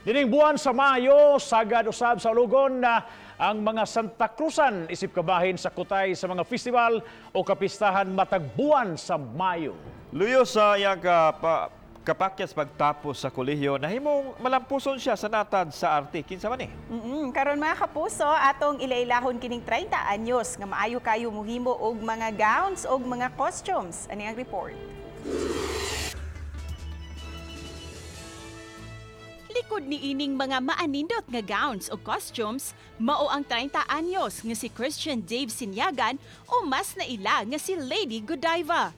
Dining buwan sa Mayo, sagad usab sa Ulugon na ang mga Santa Cruzan isip kabahin sa kutay sa mga festival o kapistahan matag buwan sa Mayo. Luyo sa iyang kapakyas pagtapos sa kolehiyo, nahimong malampuson siya sa natad sa arte. Kinsa man ni? Karon mga kapuso, atong ilailahon kining 30 anyos nga maayo kayo muhimo og mga gowns og mga costumes. Ani ang report. Likod ni ining mga maanindot nga gowns o costumes, mao ang 30 anyos nga si Christian Dave Sinyagan o mas naila nga si Lady Godiva.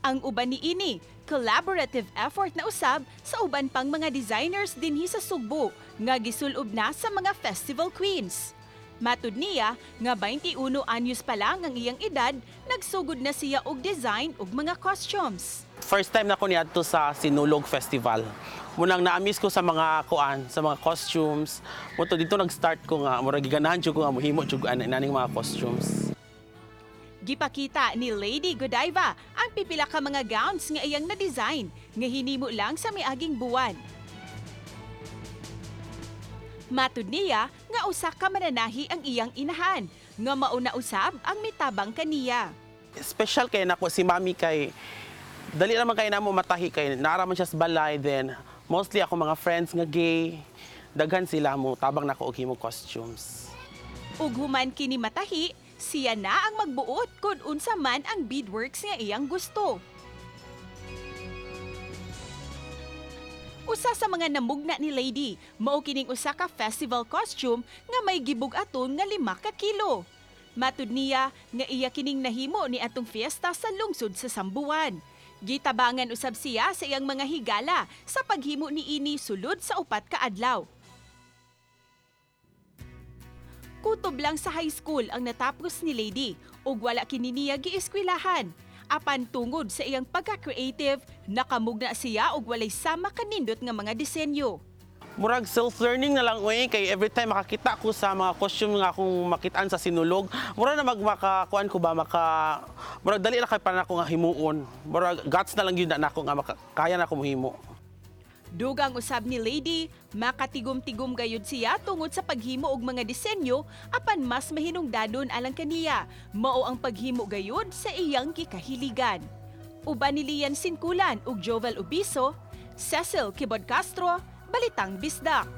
Ang uban ni ini, collaborative effort na usab sa uban pang mga designers dinhi sa Sugbo nga gisulob na sa mga festival queens. Matud niya nga 21 anyos pa lang ang iyang edad, nagsugod na siya og design og mga costumes. First time na ko niadto sa Sinulog Festival. Munang na-miss ko sa mga kuan, sa mga costumes. Mo to dito nag-start ko nga murag giganahan jud ko nga mohimo jud ana naning mga costumes. Gipakita ni Lady Godiva ang pipila ka mga gowns nga iyang na-design nga hinimo lang sa miaging buwan. Matud niya nga usa ka mananahi ang iyang inahan nga mauna usab ang mitabang kaniya. Special kay nako si Mami kay dali naman kay namo matahi kay naara man siya sa balay, then mostly ako mga friends nga gay, daghan sila mo tabang nako og himo costumes. Ug human kini matahi, siya na ang magbuot kung unsa man ang beadworks nga iyang gusto. Usa sa mga namugna ni Lady, mao kining usa ka festival costume nga may gibug-aton nga 5 ka kilo. Matud niya nga iya kining nahimo ni atong fiesta sa lungsod sa Sambuan. Gitabangan usab siya sa iyang mga higala sa paghimo ni ini sulod sa 4 ka adlaw. Kutob lang sa high school ang natapos ni Lady ug wala kini niya gieskwilahan. Apan tungod sa iyang pagka-creative, nakamugna siya og walay sama kanindot nga mga disenyo. Murag self-learning na lang uy kay every time makakita ko sa mga costume nga akong makitaan sa Sinulog, mura na magmakakuan ko ba, maka murag dali na kay para nako nga himuon. Murag guts na lang yun na nako nga maka, kaya na ako mohimo. Dugang usab ni Lady, makatigom-tigom gayud siya tungod sa paghimo og mga disenyo apan mas mahinungdanon alang kaniya, mao ang paghimo gayud sa iyang gikahiligan. Uban ni Lian Sinkulan ug Jovel Ubiso, Cecil Kibod Castro, Balitang Bisdak.